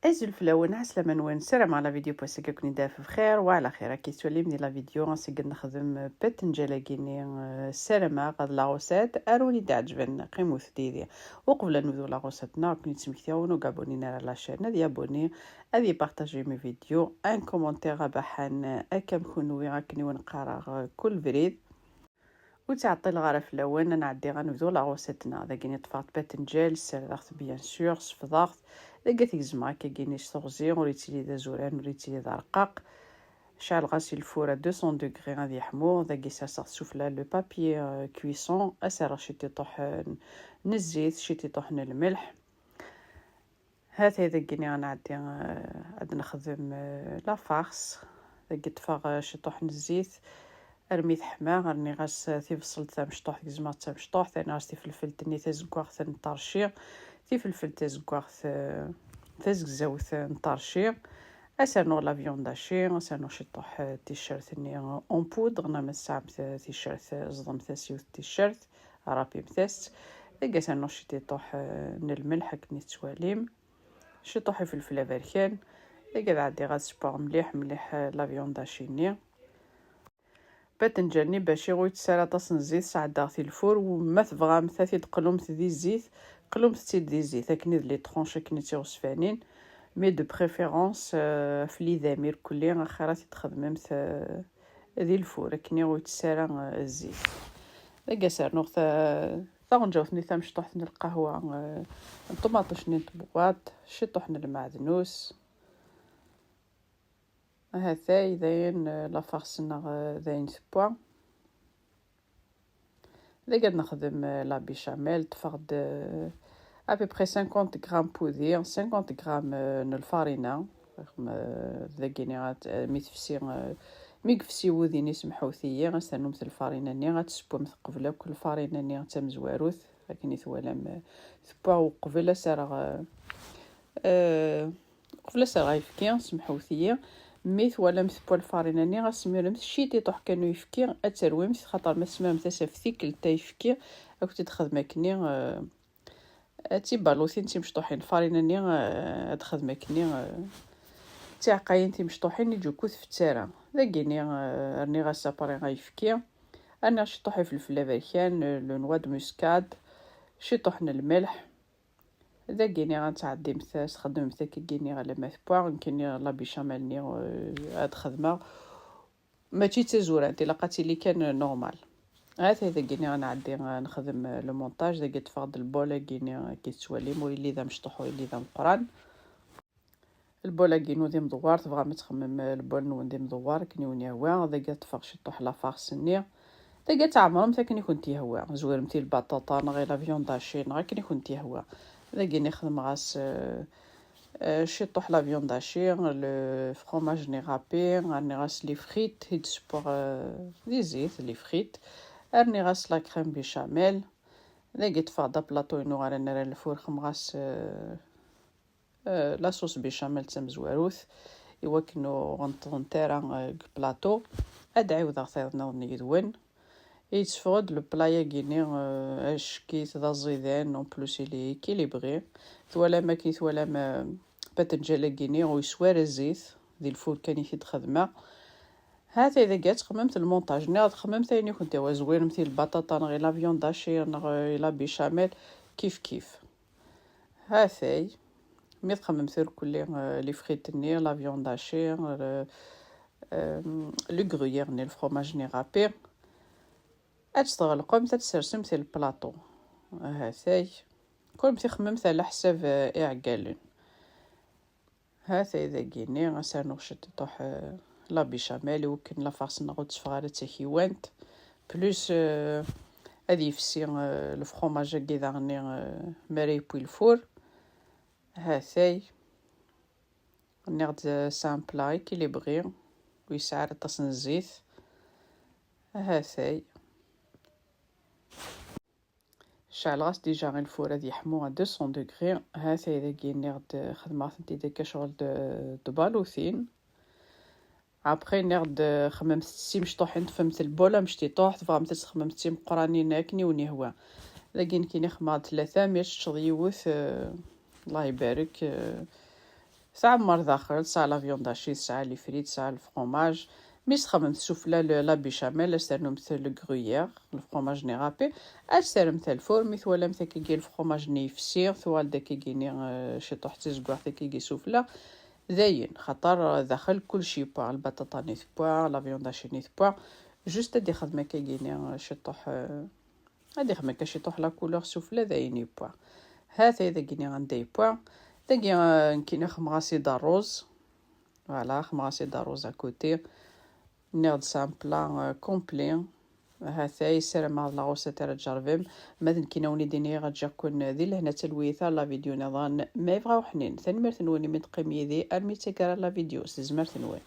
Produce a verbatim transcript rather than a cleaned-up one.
Azul fell-awen, ɛeslama-nwen, ssarameɣ la vidéo n wass-agi ad ken-id-taf bxir wa ɛla xir. Akka i tettwalim di la vidéo, ass-agi ad nexdem pâte n ǧal-agi-nni, eh, ssarameɣ ad la recette ara wen-d-iɛeǧben, qqimet yid-i. Uqbel ad nebdu la recette-nneɣ, ad ken-id-smektiɣ win ur abonné ara la chaîne, ad yabonné, ad ypartaji mes vidéos, un commentaire abaḥan, akka am kunwi akken i wen-qqareɣ, eh, kul brid. Ur ttɛeṭṭileɣ ara fell-awen, ad nɛeddi ad nebdu la recette-nneɣ. Dagi-nni ṭṭfeɣ-d pâte n ǧal, ssardeɣ-t bien sûr, sefḍeɣ-t. Dagi ad t-gezmeɣ akkagi-nni s teɣzi, ur yettili d azuran, ur yettili d arqaq. Ceɛleɣ-as i lfur à deux cents degrés ad yeḥmu. Dagi serseɣ-t sufella le papier, euh, cuisson, ad s-rreɣ ciṭiṭuḥ, euh, n zzit, ciṭiṭuḥ n lmelḥ. Hatay dagi-nni ad nɛeddi, eh, ad nexdem, eh, la farce. Dagi ṭṭfeɣ, eh, ciṭuḥ n zzit armi teḥma, rniɣ-as, eh, tibṣelt tamecṭuḥt, gezmeɣ-tt tamecṭuḥt, rniɣ-as tifelfelt-nni tazeggaɣt n ṭerci, tifelfelt tazeggaɣt, eh, tazegzawt n ṭerci. Ad s-rnuɣ la viande hachée, ad s-rnuɣ ciṭuḥ, eh, ticcert-nni en poudre, neɣ ma tesɛamt, eh, ticcert, eh, ẓḍemt-as yiwet ticcert. Rapimt-as. Dagi ad s-rnuɣ ciṭiṭuḥ, eh, n lmelḥ akken i tettwalim. Ciṭuḥ ifelfel aberkan. Dagi ad ɛeddiɣ ad sewweɣ mliḥ, mliḥ, eh, la viande hachée-nni. Pâte n ǧal-nni bac ur yettess ara aṭas n zzit, sɛeddaɣ-t i lfur, u ma tebɣamt ad t-id-qlumt di zzit, qlumt-tt-id di zzit, akken i d les tranches, akken i d tiɣezfanin. Mais de préférence, euh, ɣef lidami irkelli, axir ad t-id-txedmemt, euh, di lfur, akken ur yettess ara, euh, zzit. Dagi ad s-rnuɣ ta-, taɣenǧawt-nni tamecṭuḥt n lqahwa, euh, n ṭumaṭic-nni n tbewwaṭ, ciṭuḥ n lmeɛdnus. Ahatay, dayen, euh, la farce-nneɣ, euh, dayen tewwa. Dagi ad nexdem, euh, la béchamel, ṭṭfeɣ-d, euh, à peu près cinquante grammes n wudi, cinquante grammes, euh, n lfarina. Euh, dagi-nni ad, euh, mi tefsi, euh, mi yefsi wudi-nni, semḥut-iyi, ad s-ternumt lfarina-nni, ad tessewwemt qbel akk lfarina-nni d tamezwarut, akken i twalam, euh, tewwa uqbel ad s-rreɣ, euh, euh, Qbel ad s-rreɣ ayefki, semḥut-iyi. Mi twalam tewwa lfarina-nni, ad tesmiremt ciṭiṭuḥ kan n uyefki, ad terwimt, xaṭer ma tesmiremt-as ɣef tikkelt ayefki, ad kent-id-texdem akkenni, eh, ad tibalutin timecṭuḥin. Lfarina-nni, eh, ad texdem akkenni, eh, d tiɛeqqayin timecṭuḥin, iǧukku tfettar. Dagi-nni, eh, rniɣ-as apari ayefki. Rniɣ ciṭuḥ ifelfel aberkan, eh, le noix de muscade, ciṭuḥ n lmelḥ. Dagi-nni ad tɛeddimt, ad txedmemt akkagi-nni alamma tewwa. Nekkini la béchamel-nni, euh, ad xedmeɣ. Mačči d tazurant, ilaq ad tili kan normal. Hatay dagi-nni ad nɛeddi, euh, nexdem, euh, le montage. Dagi ṭṭfeɣ-d lbol-agi-nni, euh, ki tettwalim, ur yelli d amecṭuḥ, ur yelli d ameqqran. Lbol-agi-inu d imdewwar, tebɣam ad txemmem, euh, lbol-nwen d imdewwar, akken i wen-yehwa. Dagi ad ṭṭfeɣ ciṭuḥ la farce-nni. Dagi ad tɛemmremt akken i kent-yehwa. Zwiremt i lbaṭaṭa neɣ i la viande hachée neɣ akken i kent-yehwa. Dagi-nni xedmeɣ-as, euh, euh, ciṭuḥ la viande hachée, le fromage-nni râpé, rniɣ-as les frites, i d-sewweɣ, euh, di zzit, les frites. Rniɣ-as la crème béchamel. Dagi ṭṭfeɣ-d aplaṭu-inu ara nerr ɣer lfur, xedmeɣ-as, euh, euh, la sauce béchamel d tamezwarut, i wakken ur ɣenṭḍent ara, euh, deg plateau. Ad ɛiwdeɣ tayeḍ nniḍen yid-wen. Yetteffeɣ-d le plat-agi-nni, euh, acek-it d aẓidan, en plus il est équilibré. Twalam akken i twalam, euh, pâte n ǧal-agi-nni, ur yeswi ara zzit, di lfur kan i t-id-xedmeɣ. Hatay dagi ad txemmemt le montage-nni, ad txemmemt ayen i kent-yehwa, zwiremt i lbaṭaṭa neɣ i la viande hachée neɣ, euh, i la béchamel, kif kif. Hatay, mi txemmemt irkelli, euh, les frites-nni, la viande hachée, euh, euh, le gruyère-nni, le fromage-nni râpé, ad tt-tɣelqemt, ad tt-sersemt i le plateau. Hatay, kunemti xemmemt ɛla ḥsab, euh, iɛeggalen. Hatay dagi-nni, ad s-rnuɣ ciṭuḥ, euh, la béchamel, i wakken la farce-nneɣ ur d-teffeɣ ara d takiwant. Plus, euh, ad yefsi, euh, le fromage-agi daɣen-nni, euh, mi ara yewwi lfur. Hatay. Nniɣ-d, euh, c'est un plat équilibré, ur yesɛi ara aṭas n zzit. Hatay. Ceɛleɣ-as déjà i lfur ad yeḥmu à deux cents degrés. Hatay dagi nniɣ-d xedmeɣ-tent-id akka ccɣel d, d tbalutin. Après nniɣ-d xemmemt-tt d timecṭuḥin, ṭṭfemt lbol amectiṭuḥ, tebɣamt ad txemmemt d timeqqranin akken i wen-yehwa. Dagi nekkini xemmeɣ-d tlata, mi ad teččeḍ yiwet, euh, Allah ibarek, euh, Tɛemmer daxel, tesɛa la viande hachée, tesɛa les frites, tesɛa le fromage. Mi s-txemmemt sufella, le, la béchamel, ad s-ternumt le gruyère, le fromage-nni râpé, ad s-terremt al four. Mi twalamt akkagi le fromage-nni yefsi, tuɣal-d akkagi-nni, eh, ciṭuḥ d tazeggaɣt akkagi sufella. Dayen, xaṭer, eh, daxel kullec yewwa, lbaṭaṭa-nni tewwa, la viande hachée-nni tewwa. Juste ad ixdem akkagi-nni, eh, ciṭuḥ, eh, ad ixdem akka ciṭuḥ la couleur sufella, dayen yewwa. Ha-t-ay dagi-nni anda yewwa. Dagi, eh, nekkini xemmeɣ-as-id rruz. Voilà, xemmeɣ-as-id rruz à côté. Nniɣ-d c'est un plat, euh, complet. Ha-t-ay, ssarameɣ d la recette ara tjerrbem. Ma d nekkini a wen-id-iniɣ ǧǧiɣ-ken di lehna d talwit ar la vidéo niḍen, ma yebɣa uḥnin. Tanemmirt-nwen imi d-teqqim yid-i armi d taggara n la vidéo, s tezmert-nwen.